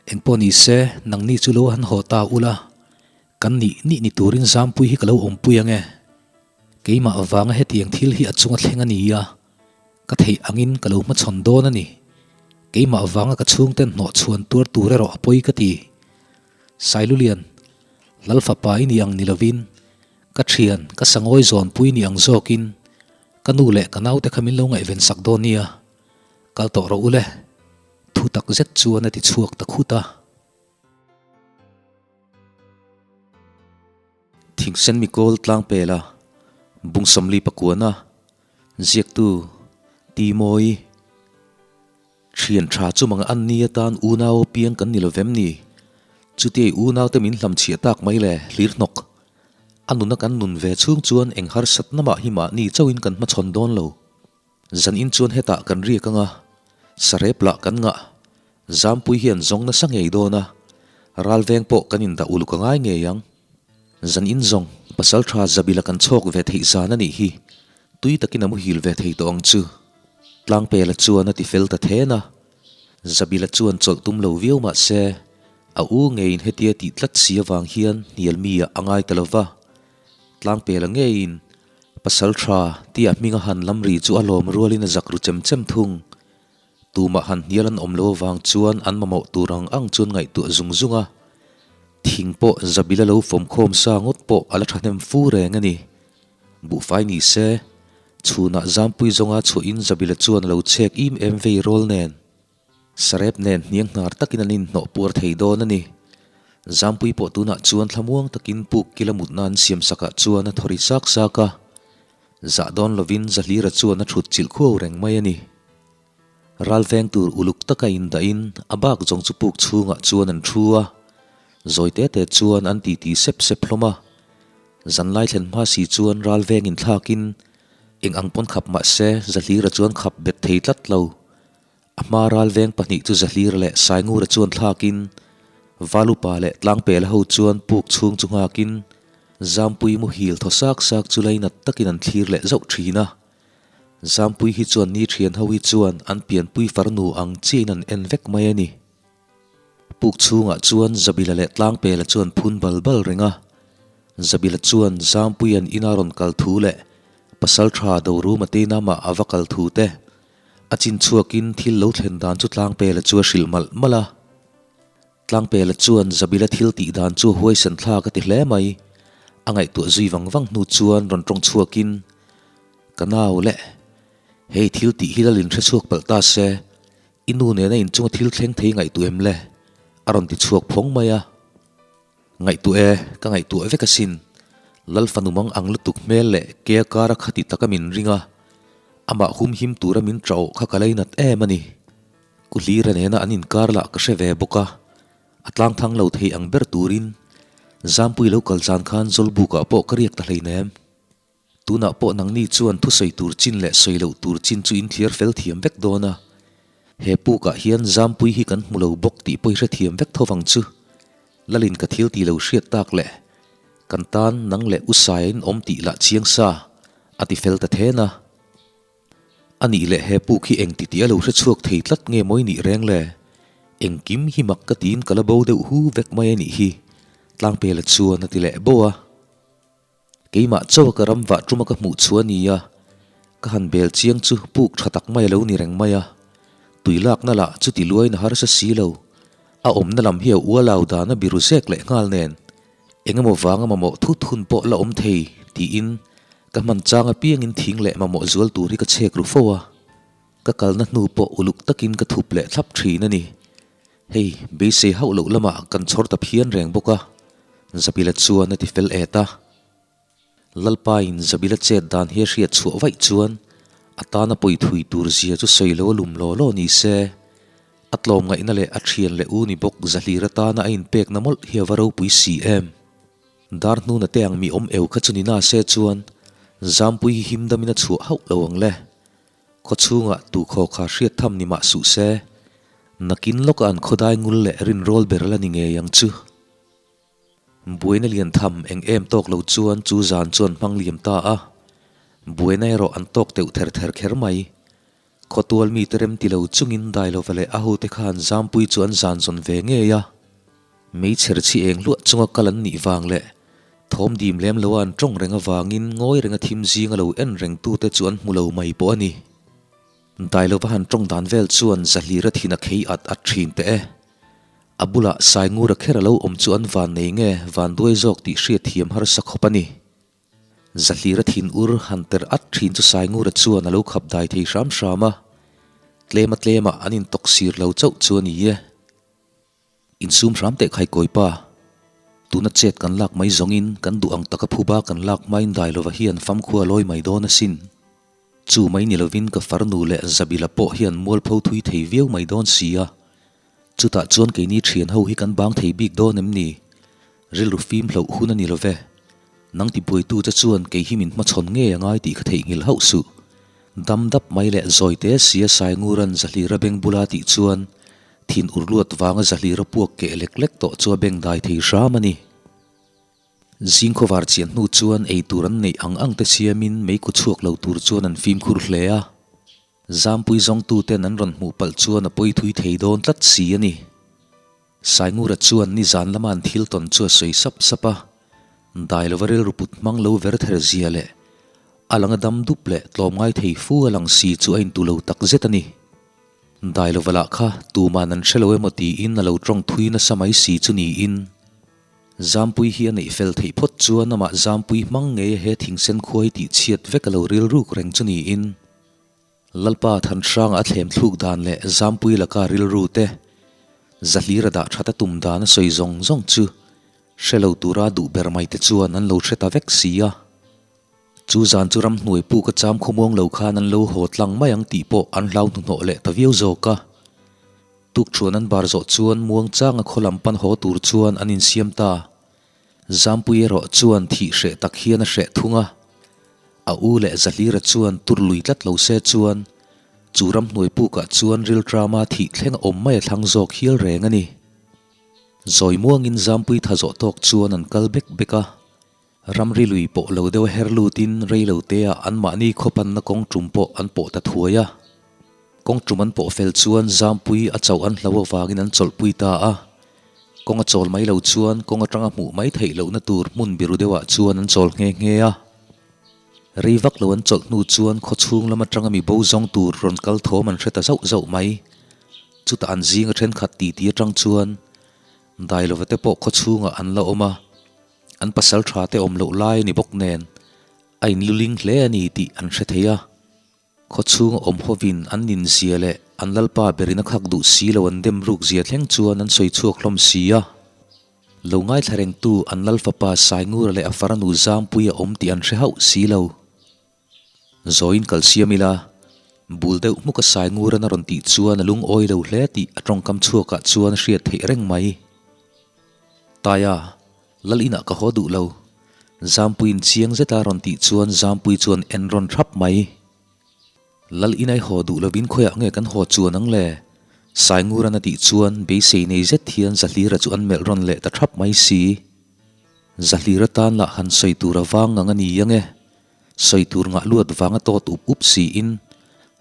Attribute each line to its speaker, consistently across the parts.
Speaker 1: Engpawh ni se, nangni chu lo han haw ta ula, kan nih nih ni turin Zampui hi ka lo awmpui ang e. Keimah avanga hetiang thil hi a chunga thleng a ni a, ka theih angin ka lo hmachhawn dawn a ni. Keimah avanga ka chhungten hnawh chhuan tuar tur erawh a pawi ka ti. Sailulian, Lal fapa i ni ang ni lovin, ka thian, ka sangawi zawnpui ni ang zawkin, ka nu leh ka naute kha min lo ngaihven sak dawn nia. Kal tawh rawh u le. Thu tak zet chuan a ti chhuak ta khut a.
Speaker 2: Thingsen mikawl tlang pela bung samli pakuana ziaktu Ti Mawi Thian tha chu mang an ni atan unau piang kan ni lo vem ni. Chutiai unau te min hlam chhiah tak mai le hlir hnawk. A nuna kan nun ve chhung chuan eng harsatna mah hi mahni chauhin kan hmachhawn dawn lo. Zan in chuan hetah kan riak anga, sarep lah kan ngah. Zampui hian zawng nasa ngei dawn a, ralveng pawh kan indah uluk a ngai ngei ang. Zan in zawng, pasal tha Zabila kan chhawk ve theih zan a nih hi, tui takin a muhil ve thei tawh ang chu. Tlangpela chuan a ti fel ta then a, Zabila chuan chawlh tum lo viau mah se, a u ngeiin hetia tih tlat si avang hian hnial mi ah a ngai ta lo va. Tlangpela ngeiin Pasal tha tia hminga han lam ri chu a lawm rualin a zak ru chem chem thung. Tumah han hnial an awm lo avang chuan an mamawh tur ang ang chuan ngaihtuah zung zung a. Thing pawh Zabila lo fawm khawm sa ngawt pawh a la thahnem fu reng a ni. Buhfai ni se, chhunah Zampui zawnga chhuahin Zabila chuan a lo chek im em vei rawl nen. Sarep nen hniang hnar takin an inhnawh puar thei dawn a ni. Zampui pawh tunah chuan thlamuang takin puk kila mutna an siam sakah chuan a thawri sak sak a. Zah dawn lovin Zahlira chuan a thut chilh khuau reng mai a ni. Ral veng tur uluk taka indahin a bak zawng chu puk chhungah chuan an thu a. Zawi te te chuan an titi sep sep hlawm a. Zanlai thlen hma si chuan ral veng inthlakin eng ang pawn khap mah se Zahlira chuan khap bet thei tlat lo. A hma ralveng pahnih chu Zahlir leh Saingura chuan thlakin, Valupa leh Tlangpela ho chuan puk chhung chu nghakin, Zampui muhil thaw sak sak chu lainat takin an thlir leh zauh thin a. Zampui hi chuan ni thian ho hi chuan an pianpui farnu ang chiahin an en vek mai a ni. Puk chhungah chuan Zabila leh Tlangpela chuan phun bal bal reng a. Zabila chuan Zampuia'n ina rawn kal thu leh Pasal tha Doruma te inamah a va kal thu te, A chin chhuakin thil lo thlen dan chu Tlangpela chu a hrilh malh malh a. Tlangpela chuan Zabila thil tih dan chu a huaisen thlak a ti hle mai. A ngaihtuah zui vang vang hnu chuan rawn tawng chhuakin, Ka nau le, hei thil tih hi lalin hre chhuak palh ta se, i nu nena inchunga thil thleng thei ngaihtuah em le? a rawn ti chhuak phawng mai a. Ngaihtuah e, ka ngaihtuah vek asin. Lal fanu mang ang lutuk hmel leh ke a kara khati taka min ring a, amah humhim tura min ṭah awh kha ka leinat em a ni. Ku Hlira nena an inkar lah ka hre ve bawk a, a tlangthang lo thei ang ber turin Zampui lo kal zan khan Zawlbukah pawh ka riak ta hleinem. Tunah pawh nangni chuan thusawi tur chin leh sawi loh tur chin chu in thliar fel thiam vek dawn a. He pukah hian Zampui hi kan hmu lo bawk tih pawh i hrethiam vek tho vang chu. Lalin ka thil tih lo hriat tak leh kan tan nang leh u Saia in awm tih lah chiang sa, a ti fel ta then a. A nih leh he puk hi eng titi a lo hre chhuak thei tlat nge mawi nih reng le? Engkim hi mak ka tiin ka la bo deuh hu vek mai a nih hi, Tlangpela chuan a ti leh bo a. Keimah chauha ka ram vah tuma ka hmuh chu a ni a, ka han bel chiang chu puk tha tak mai a lo ni reng mai a. Tui lakna lah chu ti luain a harsa si lo. A awmna lam hi a ualau dan a biru zek leh nghal nen. Eng emaw vanga mamawh thut hun pawh la awm thei tiin ka hman chang apiangin thing leh mamawh zual tur hi ka chhek ru fo a. Ka kalna hnu pawh uluk takin ka thup leh thlap thin a ni. Hei, beisei hauh loh lamah kan chhawr ta phian reng bawk a, Zabila chuan a ti fel et a. Lalpain Zabila chet dan hi a hriat chhuah vaih chuan a tana pawi thui tur zia chu sawi lo a lum law law ni se. A tlawm ngaihna leh a thian leh u ni bawk Zahlir atana a inpekna mawlh hi a va ropui si em. Dar hnuna te ang mi awm eu kha chu ni na se chuan Zampui hi himdamin a chhuah hauh lo ang le. Khaw chhungah tu khaw kha hriat tham ni mah suh se, nakin lawkah an khawdai ngul leh rinrawl ber la ni ngei ang chu. Buaina lian tham eng em tawk lo chuan chu zan chuan hmang liam ta a, buaina erawh an tawk teuh ther ther kher mai. Khawtual mite remti lo chungin Dailova leh a hote khan Zampui chu an zan zawn ve ngei a. Meichher chhi eng hluah chunga kal an nih vang leh thawm dim lem loa an tawng reng avangin ngawi renga thim zinga lo en reng tute chu an hmu lo mai pawh a ni. Dailova han tawng dan vel chuan Zahlira thin a khei at at thin teh e. A bulah Saingura kher a lo awm chu an van nei nge van duai zawk tih hriat thiam harsa khawp a ni. Zahlira thin ur han ter at thin chu Saingura chuan a lo khap dai thei hram hram a, tlema tlemah an intawk sir lo chauh chu a ni e. Insum hram teh khaikawi pa. Tuna chet kan lak mai zawngin kan duh ang taka phuba kan lak hmain Dailova hian famkhua lawi mai dawn asin. Chu mai ni lovin ka farnu leh Zabila pawh hian mualpho thui thei viau mai dawn si a. Chutah chuan keini thian ho hi kan bang thei bik dawn em ni? Rilru fim hloh hun a ni love. Nang tibuaitu che chuan kei hi min hmachhawn ngei a ngai tih ka theihnghilh hauh suh. Dam dap mai leh zawi te sia Sainguran Zahlira beng bula tih chuan thin ur luat vanga Zahlira puak keh lek lek tawh chu a beng dai thei hram a ni. Zing khawvar chian hnu chuan ei tur an neih ang ang te siamin meikhu chhuak lo tur chuan an fimkhur hle a. Zampui zawngtuten an rawn hmuh palh chuan a pawi thui thei dawn tlat si a ni. Saingura chuan nizan lama an thil tawn chu a sawi sap sap a, dai lova rilru put hmang lo ver ther zia leh a langa dam dup leh tlawmngai thei fu a lang si chu a intu lo tak zet a ni. Dai lova lah kha tuman an hre lo emaw tiin a lo tawng thui nasa mai si chu niin Zampui hi a neih fel theih phawt chuan amah Zampui hmang ngei a he thingsen khuai tih chhiat vek a lo rilruk reng chu niin Lalpa Thanhranga a thlem thluk dan leh Zampui laka rilru te, Zahlira dah that a tum dan a sawi zawng zawng chu hre lo tura duh ber mai te chuan an lo hre ta vek si a. Chu zan chu ramhnuai puk a cham khawmuang lo khan an lo haw tlang mai ang tih pawh an hlau hnuhnawh leh ta viau zawk a. Tukṭhuan an bar zawh chuan muangchanga khaw lam pan haw tur chuan an insiam ta. Zampui erawh chuan thih hreh tak hian a hreh thung a, a u leh Zahlira chuan tur lui tlat lo se chuan chu ramhnuai pukah chuan rilṭama thih thleng a awm mai a thlang zawk hial reng a ni. Zawi muangin Zampui tha zawh tawk chuan an kal bek bek a, ramri lui pawh lo deuh a her lutin rei lo teah anmahni khawpanna kawng ṭum pawh an pawh ta thuai a. Kawng ṭum an pawh fel chuan Zampui a chauh an hlo avangin an chawlhpui ta a. Kawng a chawl mai lo chuan kawng atanga hmuh mai theih lohna tur hmun biru deuhah chuan an chawl nghe nghe a. Rei vak lo an chawlh hnu chuan khaw chhung lam atanga mi bo zawng tur rawn kal thawm an hre ta zauh zauh mai. Chutah an zinga thenkhat titi atang chuan Dailova te pawh khaw chhungah an la awm a, an pasal tha te awm loh lai a ni bawk nen a inluling hle a ni tih an hre thei a. Khaw chhunga awm hovin an ninzia leh an lalpa berin a khak duh si lo an dem ruk zia thleng chuan an sawi chhuak hlawm si a. Lo ngaithla rengtu an lal fapa Saingura leh a faranu Zampui a awm tih an hre hauh si lo. Zawiin kal siam ila, bul deuh hmuka Sainguran a rawn tih chuan a lungawi lo hle tih a tawngkam chhuakah chuan a hriat theih reng mai. Taia, Lal inah ka haw duh lo. Zampuiin chiang zeta rawn tih chuan Zampui chuan en rawn thap mai. Lal inai haw duh lovin khawiah nge kan haw chuan ang le? Sainguran a tih chuan beisei nei zet hian Zahlira chu an melh rawn leh ta thap mai si. Zahlira tan lah han sawi tur a vang ngang a ni ang e. Sawi tur ngah luat vanga tawt up up siin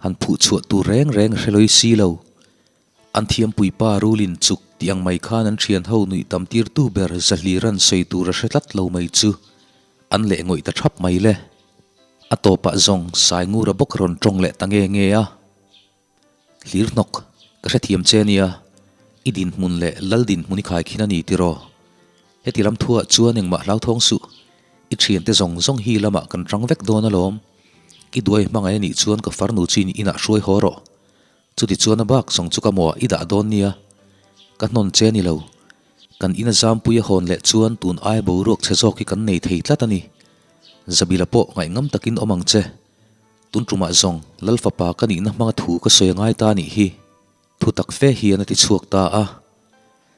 Speaker 2: han phuh chhuah tur reng reng a hre lawi si lo. An thiampuipa rulin chuk tih ang mai khan an thian ho nuih tam tirtu ber Zahliran sawi tur a hre tlat lo mai chu an leh ngawih ta thap mai le. A tawpah zawng Saingura bawk rawn tawng leh ta nge nge a. Hlir hnawk, ka hrethiam che nia, i dinhmun leh lal dinhmun i khaikhin a ni tiraw? Heti lam thuah chuan engmah hlauthawng suh, i thiante zawng zawng hi lamah kan rang vek dawn alawm. I duai hmangaih a nih chuan ka farnu chu in inah hruai haw rawh. Chutichuan a bak zawng chu ka mawh i dah dawn nia. Ka hnawn che ni lo. Kan ina zampui a hawn leh chuan tun aia boruak chhe zawk hi kan nei thei tlat a ni. Zabila pawh ngaihngam takin awm ang che. Tun tumah zawng Lal fapa ka nihna hmanga thu ka sawi a ngai ta nih hi. Thu tak fe hian a ti chhuak ta a.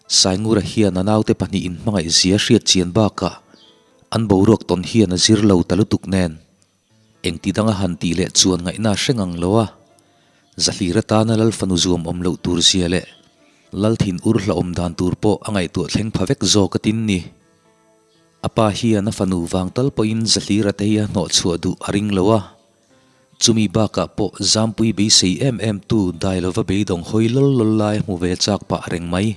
Speaker 2: Saingura hian a naute pahnihin hmangaihzia hriat chian bakah an boruak tawn hian a zir lo ta lutuk nen. Engti danga han tih leh chuan ngaihna a hre ngang lo a, Zahlir atana Lal fanu zuam awm loh tur zia leh Lal thin ur hlauhawm dan tur pawh a ngaihtuah thleng pha vek zawk a tin ni. A pa hian a fanu vang tal pawhin Zahlir ate hi a hnawhchhuah duh a ring lo a. Chumi bakah pawh Zampui beisei em em tu dai lova beidawng hawi lawl lawl lai a hmu ve chak pah reng mai.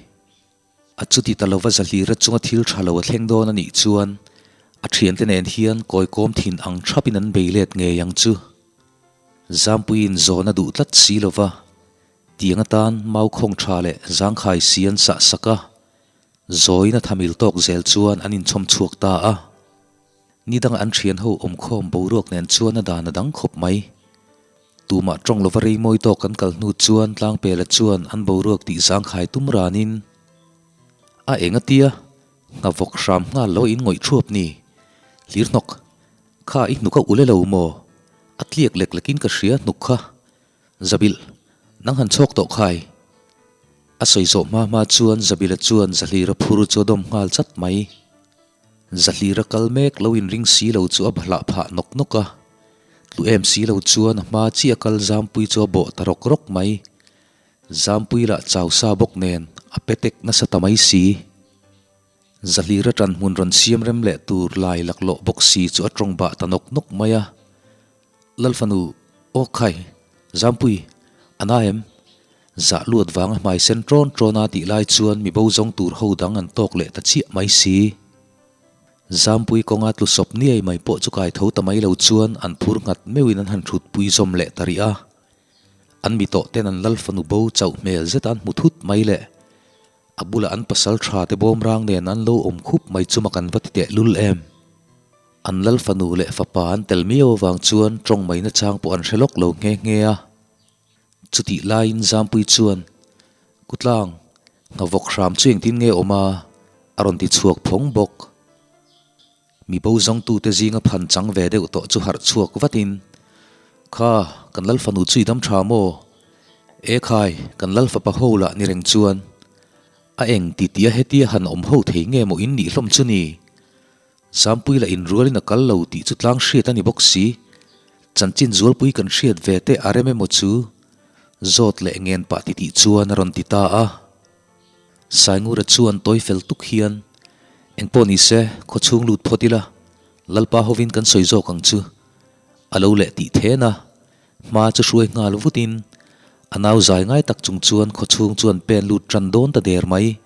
Speaker 2: A chuti ta lova Zahlira chunga thil tha lo a thleng dawn a nih chuan a thiante nen hian kawikawm thin ang thapin an bei let ngei ang chu. Zampuiin zawn a duh tlat si lova, tiang atan mau khawng tha leh zangkhai si an sah sak a, zawiin a thamil tawk zel chuan an inchhawm chhuak ta a. Ni danga an thian ho awmkhawm boruak nen chuan a dan a dang khawp mai. Tumah tawng lova rei mawi tawk kan kal hnu chuan Tlangpela chuan an boruak tih zangkhai tum ranin a eng a tia, Nghavawk hram nghal lo in ngawih thuap ni. Hlir hnawk, kha i hnuk a ule lo maw? A tliak lek lekin ka hria hnuk kha. Zabilh, nang han chhawk tawh khai. A sawi zawh hma hma chuan Zabila chuan Zahlira phur chu a dawm nghal chat mai. Zahlira kal mek lo inring si lo chu a bahlah phah nawk nawk a. Tlu em si lo chuan a hma chiah kal Zampui chu a bawh ta rawk rawk mai. Zampui lah chau sa bawk nen a pe tek nasa ta mai si. Zahlira tan hmun rawn siam rem leh tur lai laklawh bawk si chu a tawng bah ta nawk nawk mai a. Lalfanu, Aw khai, Zampui, a na em? Zah luat vanga hmai sen ṭawn ṭawn a tih lai chuan mi bo zawng tur ho dang an tawk leh ta chiah mai si. Zampui kawnga tlu sawp niai mai pawh chu kai tho ta mai lo chuan an phur nghat meuhin an han ṭhutpui zawm leh ta rih a. An mi tawh ten an Lalfanu bo chauh hmel zet an hmu thut mai le. A bulah an pasal tha te bawmrang nen an lo awm khup mai chu mak an va ti teh lul em. An Lalfanu leh fapa an tel miau avang chuan tawng mai nachang pawh an hre lawk lo nghe nghe a. Chutih laiin Zampui chuan, Kutlang, nghavawk hram chu engtin nge awm a? a rawn ti chhuak phawng bawk. Mi bo zawngtute zinga phan chang ve deuh tawh chu harh chhuak vatin, Kha, kan Lal fanu chu i dam tha maw? E khai, kan Lal fapa ho lah ni reng chuan, A eng ti tia hetia han awm ho thei nge maw in nih hlawm chu ni? Zampui lah inrualin a kal lo tih chu tlang hriat a ni bawk si. Chanchin zualpui kan hriat ve te a rem emaw chu? Zawt leh ngen pah titih chuan a rawn ti ta a. Saingura chuan tawi fel tuk hian, Engpawh ni se, khawchhung lut phawt ila, Lalpa hovin kan sawi zawk ang chu. A lo leh tih then a, hma chu hruai nghal vutin, a nau zai ngai tak chung chuan khawchhung chuan pen lut tan dawn ta der mai.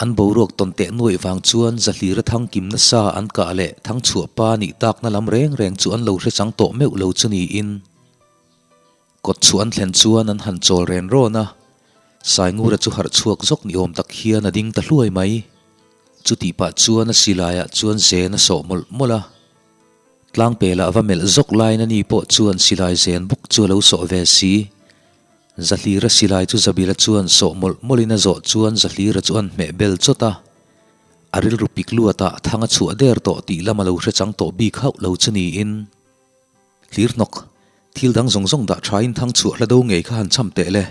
Speaker 2: An boruak tawn teh nuaih vang chuan Zahlira thang kim nasa an kah leh thangchhuah pa nih takna lam reng reng chu an lo hre chang tawh meuh lo chu niin. Kawt chhuah an thlen chuan an han chawl ren rawn a, Saingura chu harh chhuak zawk ni awm tak hian a ding ta hluai mai. Chutih pah chuan a silaiah chuan zen a sawh mawlh mawlh a. Tlangpela va melh zawk laiin ani pawh chuan silai zen bawk chu a lo sawh ve si. Zahlira silai chu Zabila chuan sawh mawlh mawlhin a zawh chuan Zahlira chu an hmeh bel chawt a. A rilru pik luatah thang a chhuah der tawh tih lam a lo hre chang tawh bik hauh lo chu niin. Hlir hnawk, thil dang zawng zawng dah thain thang chhuah hla do ngei kha han cham teh le.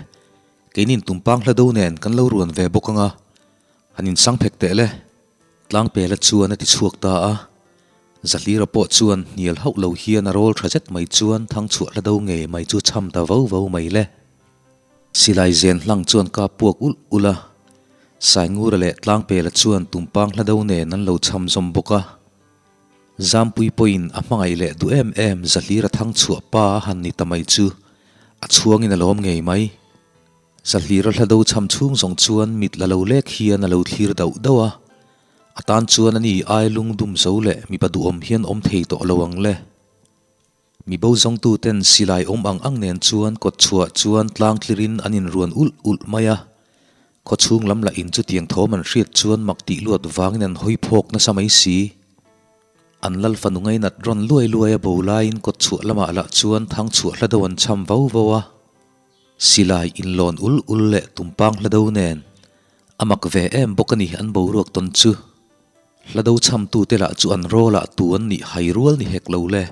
Speaker 2: Keinin tumpang hla do nen kan lo ruan ve bawk anga, han insang phek teh le. Tlangpela chuan a ti chhuak ta a. Zahlira pawh chuan hnial hauh lo hian a rawl tha zet mai chuan thang chhuah hla do ngei mai chu cham ta vo vo mai le. Silai zen hlang chuan ka puak ulh ulh a. Saingura leh Tlangpela chuan tumpang hla do nen an lo cham zawm bawk a. Zampui pawhin a hmangaih leh duh em em Zahlira thang chhuah pa a han ni ta mai chu a chhuangin a lawm ngei mai. Zahlira hla do cham chhung zawng chuan mit la lo lek hian a lo thlir dauh dauh a, a tan chuan ani ai lung dum zo leh mipa duhawm hian awm thei tawh lo ang le. Mi bo zawngtuten silai awm ang ang nen chuan kawt chhuah chuan tlang tlirin an inruan ulh ulh mai a. Khawchhung lam lah in chutiang thawm an hriat chuan mak tih luat vangin an hawi phawk nasa mai si. An lal fanu ngainat rawn luai luai a bo laiin kawt chhuah lamah lah chuan thang chhuah hla do an cham vo vo a. Silai inlawn ul ul leh tumpang hla do nen a mak ve em bawk a ni an boruak tawn chu. Hla do chhamtute lah chu an rawlah tu an nih hai rual ni hek lo le.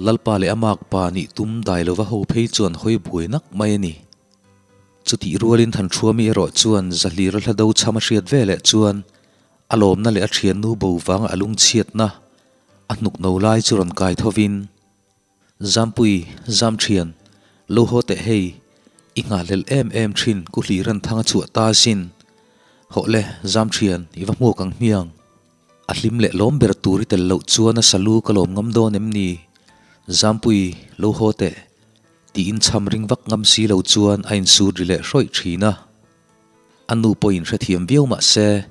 Speaker 2: Lalpa leh a makpa nih tum dai lova ho phei chuan hawi buai nak mai a ni. Chutih rualin Thanṭhuami erawh chuan Zahlira hla do chham a hriat ve leh chuan a lawmna leh a ṭhiannu bo vanga a lungchhiatna a hnuk no lai chu rawn kai thovin, Zampui, zam thian, lo haw teh hei, i nghahhlelh em em thin ku hliran thang a chhuah ta sin. Hawh le, zam thian, i va hmuak ang hmiang. A hlim leh lawm ber tur i tel loh chuan a salu ka lawm ngam dawn em ni? Zampui, lo haw teh, tiin chham ring vak ngam si lo chuan a insut ri leh hrawih thin a. A nu pawhin hrethiam viau mah se,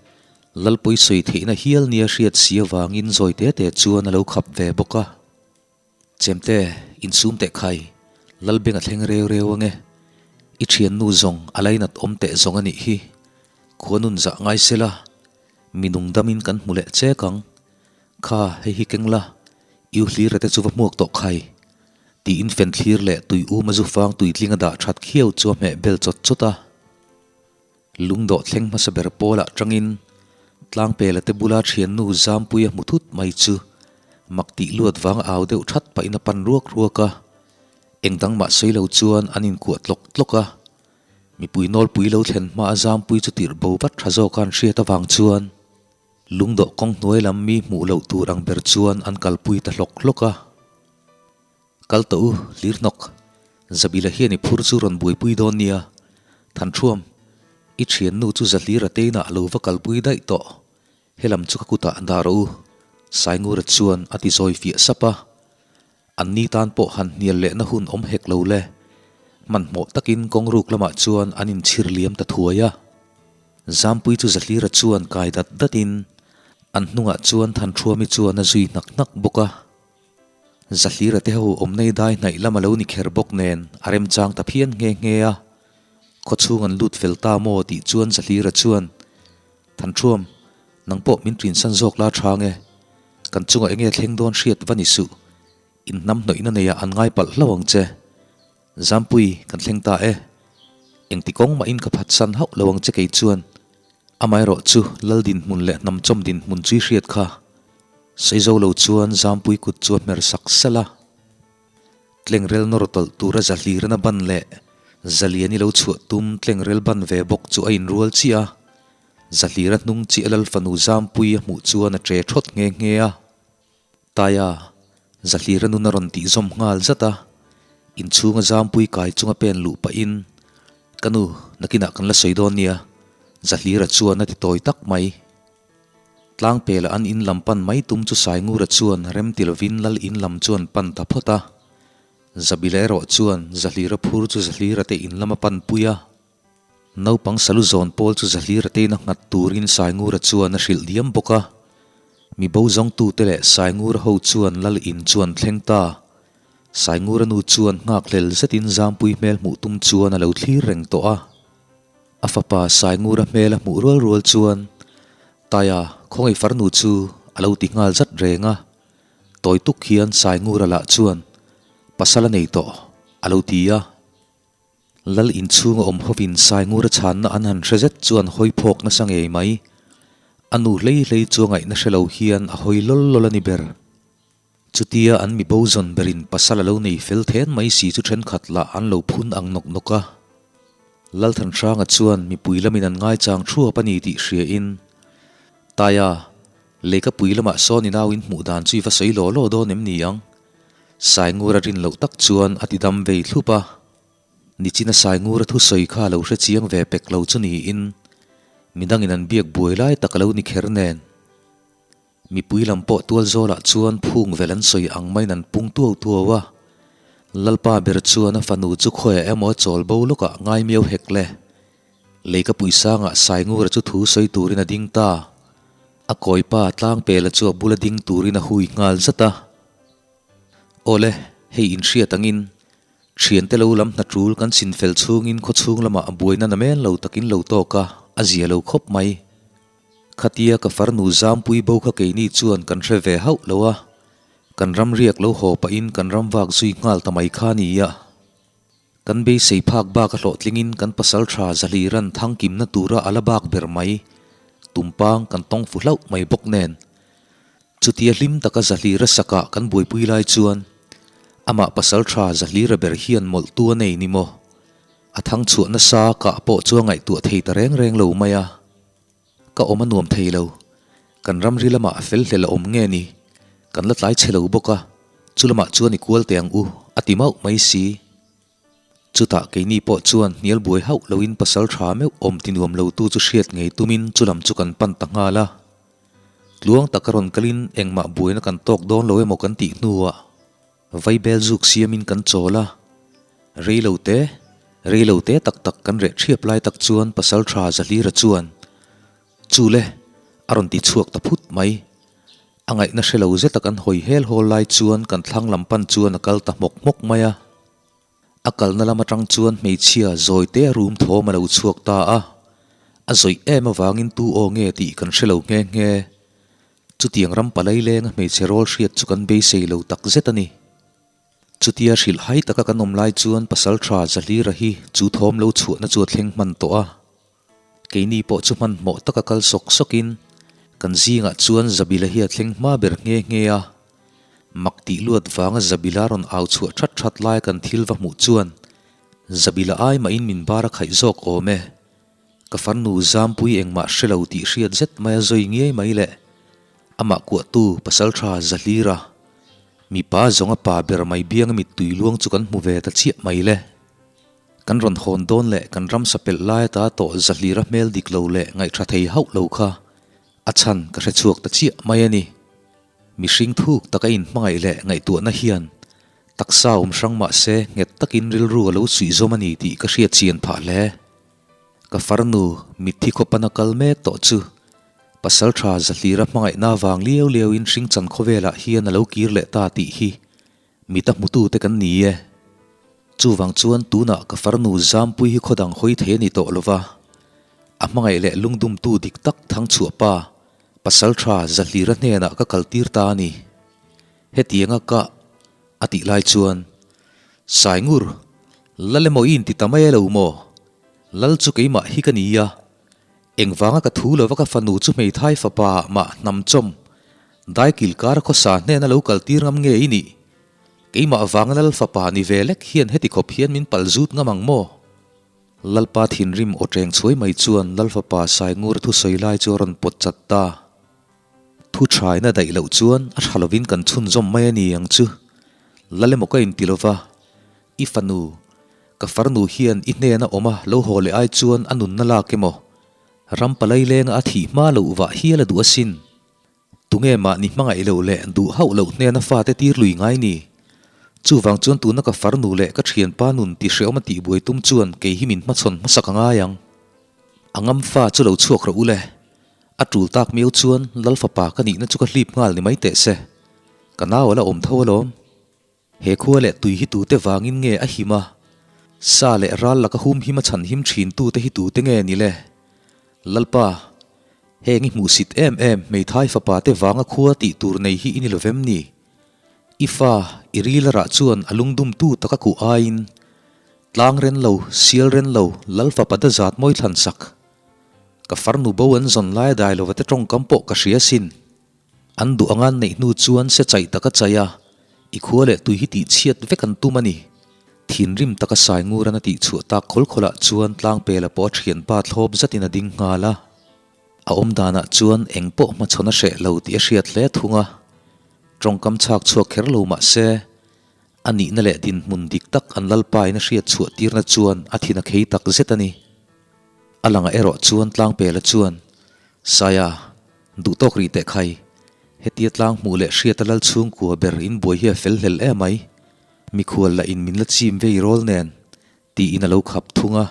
Speaker 2: Lalpui sawi theihna hial nia hriat si avangin zawi te te chuan a lo khap ve bawk a. Chemte, insum teh khai, Lalbeng a thleng reu reu ange. I thiannu zawng a lainat awm teh zawng a nih hi. Khua nun zah ngai sela, mi nung damin kan hmu leh chek ang. Kha, hei hi keng la, I u hlira te chu va hmuak tawh khai. Tiin fen thlir leh tui um a zu fang tuitling a dah that khiau chu a hmeh bel chawt chawt a. Lungdawh thleng hmasa ber pawlah tangin Tlangpela te bula thiannu Zampui a hmu thut mai chu mak tih luat vang a au deuh that pahin a pan ruak ruak a. Eng dang mah sawi lo chuan an inkuah tlawk tlawk a. Mipui nawlpui lo thlen hma a Zampui chu tirh bo vat tha zawk a an hriat avang chuan Lungdawh kawng hnuai lam mi hmuh loh tur ang ber chuan an kalpui ta hlawk hlawk a. Kal tawh u, hlir hnawk. Zabila hian i phur chu rawn buaipui dawn nia. Thanṭhuam, i ṭhiannu chu Zahlir a teinah a lo va kalpui daih tawh. Helam chu ka kutah dah rawh u, Saingura chuan a ti zawi fiah sap a. An ni tan pawh han hnial lehna hun awm hek lo le. Hmanhmawh takin kawng ruk lamah chuan an inchhir liam ta thuai a. Zampui chu Zahlira chuan kai dat datin an hnungah chuan Thanṭhuami chuan a zui hnak hnak bawk a. Zahlira te ho awmnei dai hnaih lam a lo ni kher bawk nen a remchang ta phian nghe nghe a. Khawchhung an lut fel ta maw tih chuan Zahlira chuan, Thanṭhuam, nang pawh min ṭinsan zawk la ṭhang e. Kan chungah enge thleng dawn hriat va ni suh. In hnam hnawihna neiah an ngai palh hlauh ang che. Zampui, kan thleng ta e. Engti kawng mahin ka phatsan hauh lo ang che kei chuan. Amaherawh chu Lal dinhmun leh hnam chawm dinhmun chu i hriat kha. Seizo lo chuan Zampui kut chu a hmer sak salh a. Tlengrel nawr tawlh tura Zahlirana ban leh Zaliani lo chhuah tum tlengrel ban ve bawk chu a inrual chiah a. Zahlira hnung chiah Lal fanu Zampui a hmuh chuan a ṭe ṭhawt nghe nghe a. Taia, Zahlira nun a rawn tih zawm nghal zat a. Inchhunga Zampui kai chunga pen luh pahin, Ka nu, nakinah kan la sawi dawn nia, Zahlira chuan a ti tawi tak mai. Tlangpela an in lam pan mai tum chu Saingura chuan rem ti lovin Lal in lam chuan pan ta phawt a. Zabila erawh chuan Zahlira phur chu Zahlira te in lam a pan pui a. Naupang salu zawn pawl chu Zahlira te in a nghat turin Saingura chuan a hrilh diam bawk a. Mi bo zawngtute leh Saingura ho chuan Lal in chu an thleng ta. Saingura nu chuan nghakhlel zetin Zampui hmel hmuh tum chuan a lo thlir reng tawh a. A fapa Saingura hmel a hmuh rual rual chuan, Taia, khawngaih farnu chu a lo ti nghal zat reng a. Tawi tuk hian Saingura lah chuan, Pasal a nei tawh, a lo ti a. Lal inchhunga awm hovin Saingura chhanna an han hre zet chuan hawi phawk nasa ngei mai. A nu hlei hlei chu a ngaihna hre lo hian a hawi lawl lawl a ni ber. Chutia an mi bo zawn berin pasal a lo nei fel then mai si chu thenkhat lah an lo phun ang nawk nawk a. Lalthanhranga chuan mipui lamin an ngaichang thuap a ni tih hriain, Taia, leikapui lamah sawn i nau in hmuh dan chu i va sawi law law dawn em ni ang? Saingura rin loh tak chuan a ti dam vei thlup a. Nichina Saingura thusawi kha a lo hre chiang ve pek lo chu niin, midangin an biak buai lai tak a lo ni kher nen. Mipui lam pawh tual zawlah chuan phung vel an sawi ang maiin an pung tuau tuau a. Lalpa ber chuan a fanu chu khawiah emaw a chawl bo lawkah ngai miau hek le. Leikapui sangah Saingura chu thu sawi turin a ding ta. A kawipa Tlangpela chu a bula ding turin a hui nghal zat a. Awle, hei inhriat angin, thiante lo lam hna tul kan chin fel chhungin khawchhung lamah a buaina na men lo takin lo tawk a, a zia lo khawp mai. Khatia ka farnu Zampui bo kha keini chuan kan hre ve hauh lo a, kan ram riak lo haw pahin kan ram vak zui nghal ta mai kha nia. Kan beisei phak bak a hlawhtlingin kan pasal tha Zahliran thangkimna tura a la bak ber mai, tumpang kan tawng fu hlauh mai bawk nen. Chutia hlim taka Zahlira sakah kan buaipui lai chuan amah pasal tha Zahlira ber hian mawlhtu a nei ni maw? A thang chhuah nasa kah pawh chu a ngaihtuah thei ta reng reng lo mai a. Ka awm a nuam thei lo. Kan ramri lamah a fel hlel a awm nge ni? Kan la tlai chhe lo bawk a, chu lamah chuan i kual teh ang u, a ti mauh mai si. Chutah keini pawh chuan hnial buai hauh loin pasal tha meuh awm ti nuam lotu chu hriat ngei tumin chu lam chu kan pan ta nghal a. Tluang taka rawn kalin engmah buaina kan tawk dawn lo emaw kan tih hnuah. Vaibel zuk siamin kan chawl a, rei lo te, rei lo te tak tak kan reh ṭhiap lai tak chuan Pasalṭha Zahlira chuan, Chu le, a rawn ti chhuak ta phut mai. A ngaihna hre lo zeta kan hawi hel hawl lai chuan kan thlang lam pan chuan a kal ta hmawk hmawk mai a. A kalna lam atang chuan hmeichhia zawi te rum thawm a lo chhuak ta a, a zawih em avangin tu aw nge tih kan hre lo nghe nghe. Chutiang ram palai lenga hmeichhe rawl hriat chu kan beisei lo tak zet a ni. Chutia hrilh hai taka kan awm lai chuan pasal tha Zahlira hi chu thawm lo chhuahna chu a thleng hman tawh a. Keini pawh chu hmanhmawh taka kal sawk sawkin kan zingah chuan Zabila hi a thleng hma ber nghe nghe a. Mak tih luat vanga Zabila rawn au chhuah that that lai kan thil va hmuh chuan Zabila ai mahin min bar a khaih zawk awm e. Ka farnu Zampui engmah hre lo tih hriat zet mai a zawi ngiai mai le. Amah kuahtu Pasaltha Zahlira, mipa zawnga pa ber mai bianga mittui luang chu kan hmu ve ta chiah mai le. Kan rawn hawn dawn leh kan ramsa pelh lai ata tawh Zahlira hmel dik lo leh ngaihṭha thei hauh lo kha a chhan ka hre chhuak ta chiah mai a ni. Mihring thuk taka inhmangaih leh ngaihtuahna hian taksa awm hrang mah se nghet takin rilru a lo suihzawm a ni tih ka hriat chian phah hle. Ka farnu mitthi khawpana kal mek tawh chu Pasalṭha Zahlira hmangaihna vang liau liauin hringchan khawvelah hian a lo kir leh ta tih hi mita hmutute kan ni e. Chuvang chuan tunah ka farnu Zampui hi khawdang hawi thei a ni tawh lova, a hmangaih leh lungdumtu dik tak Thangchhuah pa Pasalṭha Zahlira hnenah ka kaltir ta a ni. Hetianga ka a tih lai chuan, Saingur, Lal emaw i inti ta mai elo maw? Lal chu keimah hi ka ni a, engvanga ka thu lova ka fanu chu hmeithai fapa mah hnam chawm daikil kar khawsa hnena lo kal tir ngam nge i nih? Keimah vanga Lal fapa ni ve lek hian heti khawp hian min pal zut ngam ang maw? Lalpa thinrim aw ṭeng chhuai mai chuan Lal fapa Saingur thusawi lai chu a rawn pawt chat ta. Thu thaina daih loh chuan a tha lovin kan chhunzawm mai a ni ang chu. Lal emaw ka inti lova, i fanu, ka farnu hian i hnena awm a lo haw leh ai chuan a nunna lak emaw, ram palai lenga a thih hma loh vah hial a duh asin. Tunge mahni hmangaih loh leh duh hauh loh hnena fate tir lui ngai ni? Chuvang chuan tuna ka farnu leh ka thianpa nun ti hreawm a tihbuai tum chuan kei hi min hmachhawn hmasak a ngai ang. A ngam fa chu lo chhuak rawh u le. A tul tak miau chuan Lal fapa ka nihna chu ka hlip nghal ni mai teh se. Ka nau a la awm tho alawm. He khua leh tui hi tute vangin nge a him a? Sa leh ral laka hum him a chhan him thin tute hi tute nge ni le? Lalpa, heng i hmuhsit em em hmeithai fapa te vanga khua tih tur nei hi i ni lo vem ni? I fa, i ril a rah chuan a lungdumtu taka kuh aiin tlang ren lo, sial ren lo, Lal fapa dazat mawi thlan sak. Ka farnu bo an zawn lai a dai lova te tawngkam pawh ka hria sin. An duh anga an neih hnu chuan se chaih tak a chaih a, i khua leh tui hi tih chhiat vek an tum a ni. Thinrim taka Sainguran a tih chhuah tak khawl khawlah chuan Tlangpela pawh a thianpa thlawp zatin a ding nghal a. A awm danah chuan eng pawh hmachhawn a hreh lo tih a hriat hle thung a. Tawngkam chhak chhuak kher lo mah se, a nihna leh dinhmun dik tak an lalpain a hriat chhuah tirna chuan a thin a khei tak zet a ni. A langah erawh chuan Tlangpela chuan, Saia, duh tawk rih teh khai. Hetia tlang hmuh leh hriata lal chhungkua ber in buai hi a fel hlel em mai. Mikhual lah in min la chim vei rawl nen, tiin a lo khap thung a.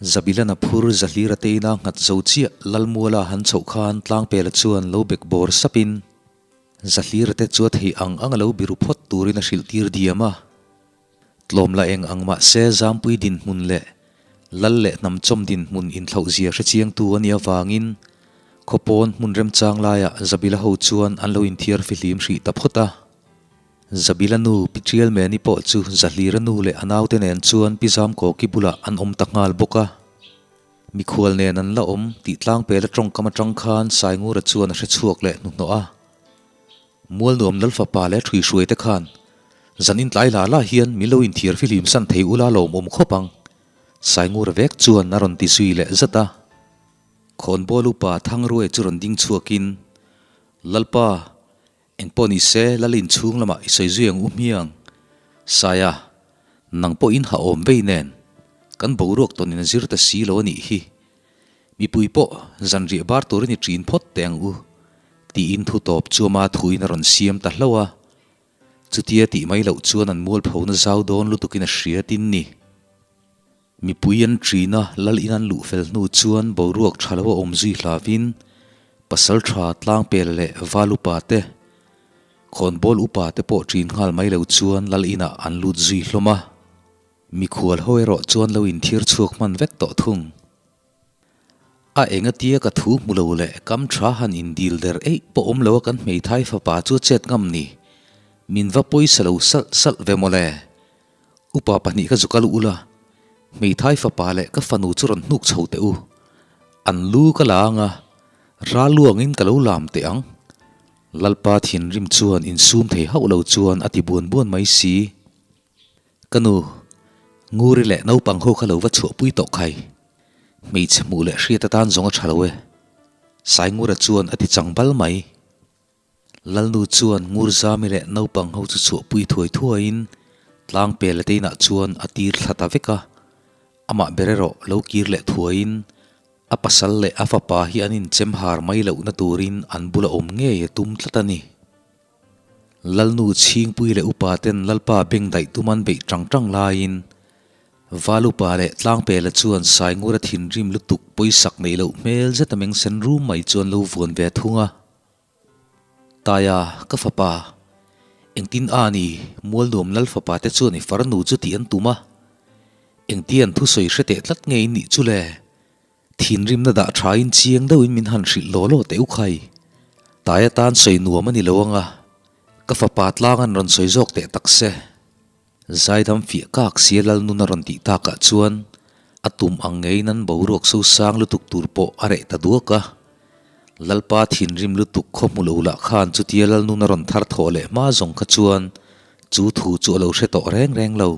Speaker 2: Zabilana phur Zahlira te ina nghat zo chiah Lalmuala han chhoh khan Tlangpela chuan lo bek bawr sapin Zahlira te chu a theih ang ang a lo biru phawt turin a hrilh tir diam a. Tlawm la eng ang mah se Zampui dinhmun leh Lal leh hnamchawm dinhmun inthlauh zia hre chiangtu a nih avangin khawpawn hmun remchang laiah Zabila ho chuan an lo inthiar fihlim hrih ta phawt a. Zabila nu Pi Tialmeni pawh chu Zahlira nu leh a naute nen chuan Pi Zamkawki bulah an awm ta nghal bawk a. Mikhual nen an la awm tih tlangpela tawngkam atang khan Saingura chuan a hre chhuak leh hnuhnawh a. Mualnuam Lal fapa leh ṭhui hruai te khan zan intlai la la hian min lo inthiar fihlim san thei ula lawmawm khawp ang, Saingura vek chuan a rawn ti zui leh zat a. Khawnbawl upa Thangruai chu rawn ding chhuakin, Lalpa, engpawh ni se Lal inchhung lamah i sawi zui ang u hmiang. Saia, nang pawh in ha awm vei nen, kan boruak tawnin a zir ta si lo a nih hi. Mipui pawh zanriah bar turin i ṭin phawt teh ang u, tiin thu tawp chu ama thuin a rawn siam ta hlauh a. Chutia tih mai loh chuan an mualphona zau dawn lutukin a hria tin ni. Mipui an ṭina lal in an luh fel hnu chuan boruak ṭha lo a awm zui hlavin pasal ṭha tlangpel leh val upa te, khawnbawl upa te pawh ṭin nghal mai lo chuan lal inah an lut zui hlawm a. Mikhual ho erawh chuan lo inthir chhuak hman vek tawh thung. A engatia ka thu hmu lo leh kam tha han indil der eih pawh awm lo a kan hmeithai fapa chu a chet ngam ni. Min va pawisa lo salh salh ve mawle. Upa pahnih ka zuk a luh ula, hmeithai fapa leh ka fanu chu rawn hnuk chho teh u. An lu ka la ang a, ral luangin ka lo lam teh ang. Lalpa thinrim chuan insum thei hauh lo chuan a ti buan buan mai si. Ka nu, Nguri leh naupang ho kha lo va chhuahpui tawh khai. Hmeichhe hmuh leh hriat atan zawng a tha lo e. Saingura chuan a ti chang bal mai. Lalnu chuan Ngurzami leh naupang ho chu chhuahpui thuai thuaiin Tlangpela te inah chuan a tir thla ta vek a. Amah ber erawh lo kir leh thuaiin a pasal leh a fapa hi an inchem har mai lohna turin an bula awm ngei a tum tlat a ni. Lalnu Chhingpui leh upa ten Lalpa beng daih tum an beih tang tang laiin Val upa leh Tlangpela chuan Saingura thinrim lutuk pawisak neih loh hmel zet a meng sen rum mai chuan lo vuan ve thung a. Taia, ka fapa, engtin a ni Mualnuam Lal fapa te chuan i farnu chu tih an tum a, engtian thusawi hre teh tlat nge in nih chu le? Thinrimna dah thain chiang deuhin min han hrilh law law teh u khai. Tai atan sawi nuam a ni lo anga, ka fapa tlang an rawn sawi zawk teh tak se. Zaidam fiah kak sia Lalnun a rawn tih takah chuan a tum ang ngeiin an boruak so sang lutuk tur pawh a reh ta duak a. Lalpa thinrim lutuk khaw hmu lo lah khan chutia Lalnun a rawn thar thawh leh hma zawng kha chuan chu thu chu a lo hre tawh reng reng lo.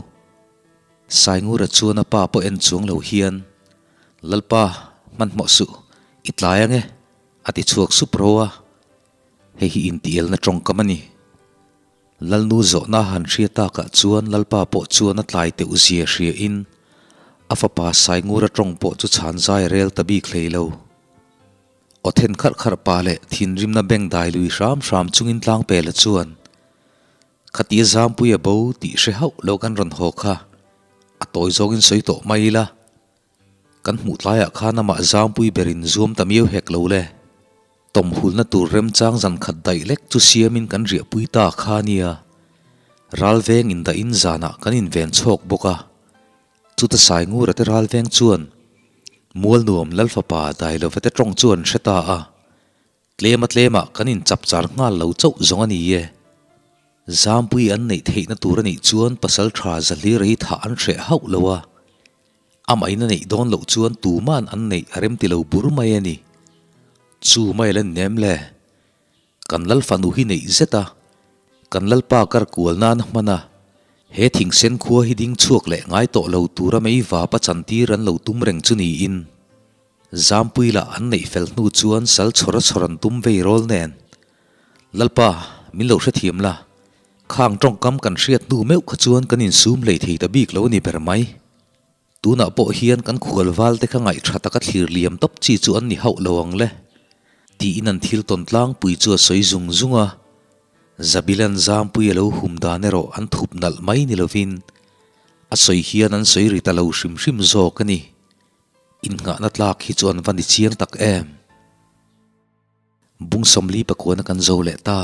Speaker 2: Saingura chuan a pa pawh en chuang lo hian, Lalpa, hmanhmawh suh, i tlai ange, a ti chhuak sup ro a. Hei hi intielna tawngkam a ni. Lalnu zawhna han hria takah chuan Lalpa pawh chuan a tlai teuh zia hriain a fapa Saingura tawng pawh chu chhan zai a rel ta bik hlei lo. Aw then kharh kharh pa leh thinrimna beng dai lui hram hram chungin Tlangpela chuan, Khatia Zampui a bo tih hre hauh lo kan rawn haw kha, a tawi zawngin sawi tawh mai ila. Kan hmuh tlaiah khan amah Zampui berin zuam ta miau hek lo le. Tawmhulna tur remchang zan khat daih lek chu siamin kan riahpui ta kha nia. Ralveng indahin zanah kan inven chhawk bawk a. Chuta Saingura te ralveng chuan Mualnuam Lalfapa Dailova te tawng chu an hre ta a. Tlema tlemah kan inchapchar nghal lo chauh zawng a ni e. Zampui an neih theihna tur a nih chuan pasal tha Zahlira hi thah an hreh hauh lo a. Amahin a neih dawn loh chuan tuman an neih a remti lo bur mai a ni. Chu mai la ni nem le. Kan lal fanu hi neih zet a, kan lalpa kar kual nan a hman a, he thingsen khua hi ding chhuak leh ngai tawh lo tura mei vapa chantir an lo tum reng chu niin. Zampui lah an neih fel hnu chuan sal chhawr a chhawr an tum vei rawl nen. Lalpa, min lo hrethiam la, khang tawngkam kan hriat hnu meuh kha chuan kan insum hlei thei ta bik lo a ni ber mai. Tunah pawh hian kan khual val te kha ngaihṭha taka thlir liam tawp chi chu an ni hauh lo ang le, tiin an thil tawn tlangpui chu a sawi zung zung a. Zabilan Zampui a lo hum dan erawh an thup nalh mai ni lovin a sawi hian an sawi ri ta lo hrim hrim zawk a ni. Innghahna tlak hi chu an va ni chiang tak em? Bung sawmli pakuana kan zo leh ta.